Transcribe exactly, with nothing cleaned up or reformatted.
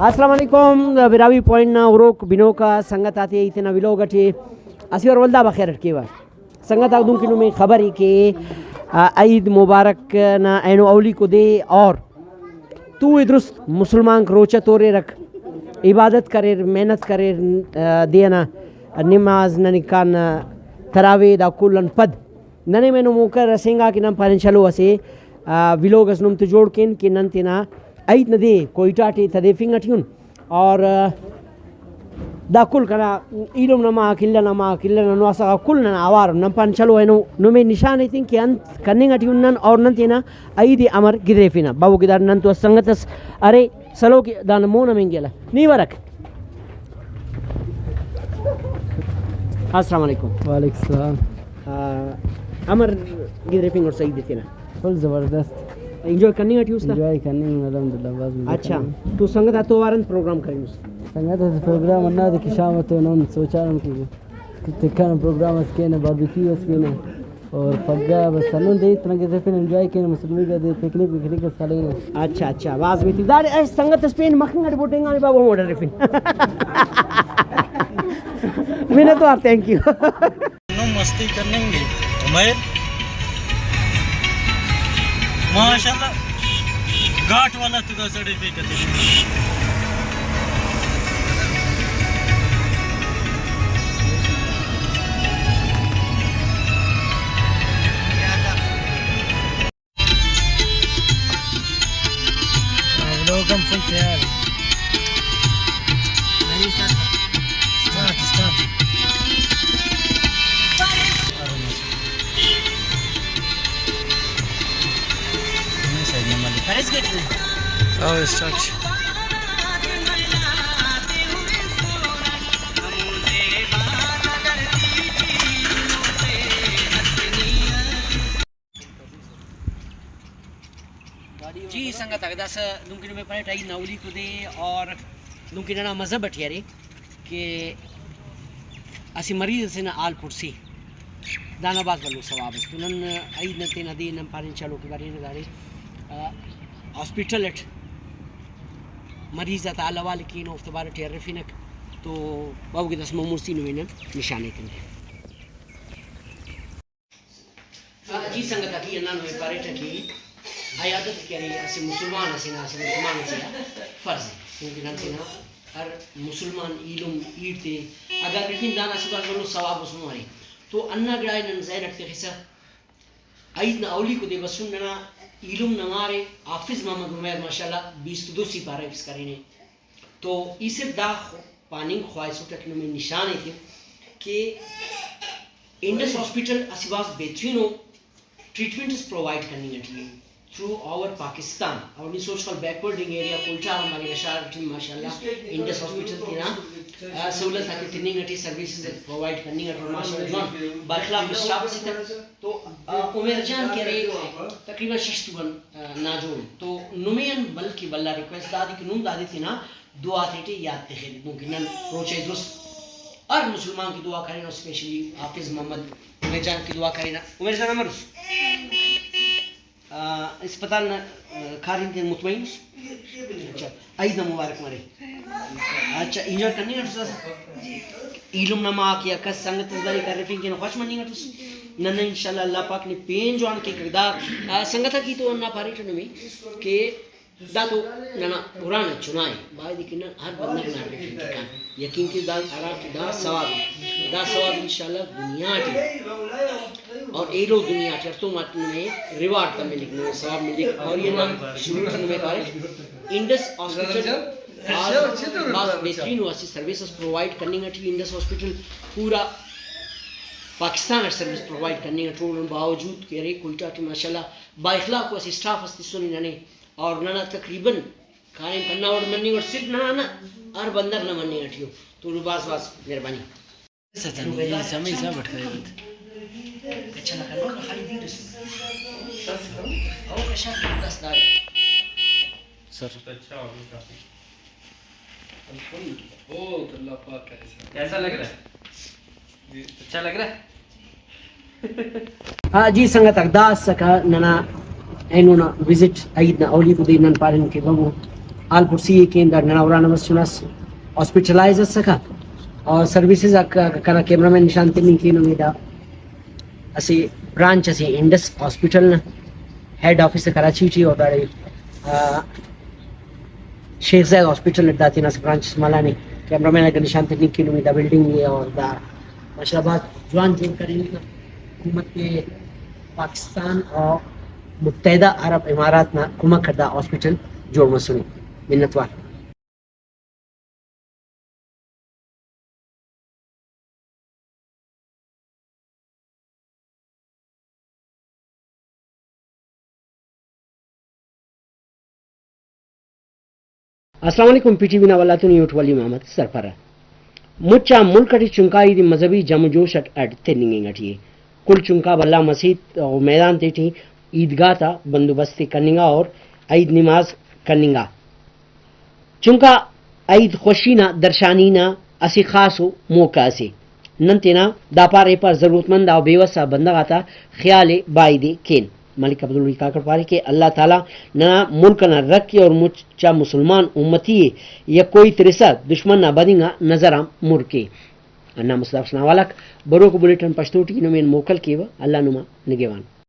السلام علیکم، براہوئی پوائنٹ نا ہروک بنوکا سنگت آتے ای تینا ولاگ اٹی اسہ وار ولدا بخیر اٹ کیوہ۔ سنگت آک، دنکہ نمے خبر ءِ کہ، آ، عید مبارک نا اینو اولیکو دے اور تو ءِ درست مسلمانک روچہ توریرک، عبادت کریر، محنت کریر، آ، دے ئنا نماز، ننکان تراویح، دا کل آن پد ننے اینو موقع رسینگا کہ نن پانن چلو اسہ، آ، ولاگ اس نم تو جوڑ کین کہ نن تینا عید نا دے کوئٹہ ٹی تدیفنگ ٹی ان۔ اور، آ، دا کل کنا ایلم نا ماک، الہ نا ماک، الہ نا نواسہ غاک کل ننا اوار ان۔ نن پان چلو اینو نمے نشان ایتن کہ انت کننگ ٹی ان نن اور نن تینا عید ءِ امر گدریفنہ۔ باوہ کہ داڑے نن تو اسہ سنگت اس ارے سلوک، دانا مون ہم انگے الہ۔ نی ورک۔ السلام علیکم۔ وعلیکم السلام۔ آ، امر گدریفنگ اور سعید تینا؟ فل زبردست۔ انجوائے کننگ ٹی اس تا؟ انجوائے کننگ، الحمدللہ، بھاز مزہ اچھا، کننگ۔ تو سنگت آتو اوار انت پروگرام کرینس؟ سنگت آتو پروگرام ہندادے کہ شام تو نن سوچارن کہ تکان پروگرام اس کینہ، باربیکیو اس کینہ، اور پگہ بس ہندن دے تننگ تفن انجوائے کینہ، مسلمین کا دے پکنک وکنک اس خلینہ۔ اچھا، اچھا، بھاز بہترین۔ داڑے اے سنگت اس پین مخنگ اٹ بوٹنگ آنے بابا موڈ ارفن۔ منت وار، تھینک یو۔ نم مستی کننگ ءِ عمیر۔ ماشاءاللہ، گاٹ والا تو دا سڑے پہ کتے۔ ہاں، ولاگ ہم فل تیار ہے۔ سٹارٹ، سٹارٹ۔ ہاں، سٹارٹ۔ جی سنگت آک، داسہ دنکہ نمے پاریٹ عید نا اولیکو دے، اور دنکہ ننا مذہب اٹی ارے کہ اسہ مریض ئسے نا حال پڑسی، دانا بھاز بھلو ثواب اس۔ تو نن عید نا تینا دے نن پانن چلو کہ بریرہ داڑے، آ، ہاسپٹل اٹ مریض آتا حال حوال کینہ، اوفتا بارٹ ارفنک۔ تو باوہ کہ داسہ مون مرسی نمے نن نشان ایتن۔ جی سنگت آک، ای ہندا نمے پاریٹہ کہ عیادت کہ ارے اسہ مسلمان ئسے نا، اسہ مسلمان ئسے آ فرض ءِ، کیونکہ نن تینا ہر مسلمان ایلم ہیت ءِ اگہ ہرفن دانا اسہ بھاز بھلو ثواب اس ہم ارے۔ تو ہندا گڑا ءِ نن ذہن اٹ تخسہ عید نا اولیکو دے بسن۔ ننا ایلم نا مار ءِ حافظ محمد عمیر، ماشاءاللہ بیست و دو سی پارہ حفظ کرینے۔ تو ای صرف دا خو-، پاننگ خواہسٹ کہ نمے نشان ایتن کہ انڈس ہاسپٹل اسہ بھاز بہترین ءُ ٹریٹمنٹ اس پرووائڈ کننگ ٹی ءِ تھرو آور پاکستان، اور نی سوچ خل بیکورڈنگ ایریا کوئٹہ آن بریرہ، شار ٹی ماشاءاللہ انڈس ہاسپٹل تینا، آ، سہولت آتے تننگ ٹی، سروسز پرووائڈ کننگ ٹی ماشاءاللہ جوان بااخلاق اسٹاف اسے تہ۔ تو، آ، عمیر جان کہ ارے تقریباً شش تو آن، آ، ناجوڑ ءِ۔ تو نمے آن بلکہ بھلا ریکویسٹ دادے کہ نم دادے تینا دعا تیٹی یات تخے، دنکہ نن روچہ درست ہر مسلمان کہ دعا کرینہ، اسپیشلی حافظ محمد عمیر جان کہ دعا کرینہ۔ عمیر جان امر اس؟ آ، اسپتال نا، آ، کاریم تے مطمئن اس؟ اچھا، عید نا مبارک مرے۔ اچھا، انجوائے کننگ اٹ اس؟ ایلم نا ماک یا کس سنگت اس بریک ارفنگ کینہ خوش مننگ اٹ اس؟ نن انشاءاللہ اللہ پاک نے پین جوان کیک۔ دا، آ، سنگت آک ای تو ہندا پاریٹہ نمے کہ دا تو ننا قرآن نا چنا ءِ، بایدے کہ نن ہر بندغ نا ارفنگ کان۔ یقین کہ دا ہرا کہ دا ثواب ءِ، دا ثواب انشاءاللہ دنیا ٹی اور ایلو دنیا ٹی ہڑتوم آ نمے ریوارڈ تا ملک، نمے ثواب ملک۔ اور یہ نا شروع ٹی نمے پارے انڈس ہاسپٹل بھاز، بھاز بہترین ءُ اسہ سروسز پرووائڈ کننگ ٹی۔ انڈس ہاسپٹل پورا پاکستان اٹ سروس پرووائڈ کننگ ٹی، اوڑان باوجود کہ ارے کوئٹہ ٹی ماشاءاللہ با اخلاق ءُ اسہ اسٹاف اس تسنے ننے، اور ننا تقریباً کاریم کنا وڑ مننگ اٹ صرف ننا نہ، ہر بندغ نا مننگ ٹی ءُ۔ تو بھاز بھاز مہربانی۔ ستانی، یہ سمے حساب اٹ کرے بت۔ سر۔ بہت اللہ پاک کا احسان۔ کیسا لگ رہا ہے؟ اچھا لگ رہا ہے؟ ہاں جی سنگت آک، دا اسکہ ننا اینو نا وزٹ عید نا اولیکو دے۔ نن پارین کہ ببو حال پرسی ءِ کین، دا ننا ارانا مسنس، ہاسپٹلائز اسکہ اور سروسز آک کنا کیمرہ مین نشان تننگ کینو۔ دا اسہ برانچ اسے انڈس ہاسپٹل نا ہیڈ آفس ءِ کراچی ٹی، اور داڑے، آ، شیخ زاید ہاسپٹل اٹ دا تینا اسہ برانچ اس ملانے۔ کیمرہ مین اگر نشان تننگ کینو دا بلڈنگ ءِ، اور دا ماشاءاللہ بھاز جوان جوڑ کرینگا۔ حکومت پاکستان اور متحدہ عرب امارات نا کمک اٹ دا ہاسپٹل جوڑ مسنے۔ منت وار۔ السلام علیکم، پی ٹی وی نا ولاتون یوٹ ولی محمد سرپرہ۔ مچ آ ملک اٹی چنکا عید مذہبی جم و جوش اٹ اڈ تننگ انگ اٹی ءِ۔ کل چنکا بھلا مسیت و میدان تیٹی عیدگاہ تا بندوبست ءِ کننگا اور عید نماز کننگا۔ چنکا عید خوشی نا درشانی نا اسہ خاص ءُ موقع اسے۔ نن تینا دا پار ایپار ضرورت مند آ بے وس آ بندغ آتا خیال ءِ بایدے کین۔ ملک عبدالولی کاکڑ پارے کہ اللہ تعالی ننا ملک ئنا رکھ ءِ اور مچ آ مسلمان امتی ءِ یکوئی ترسا دشمن نا بدنگ آ نظر آن مر کے۔ ہندا مسہ دافس نا حوالہ غاک بروک بلیٹن پشتو ٹی نمے آن موکل کیوہ۔ اللہ نما نگہوان۔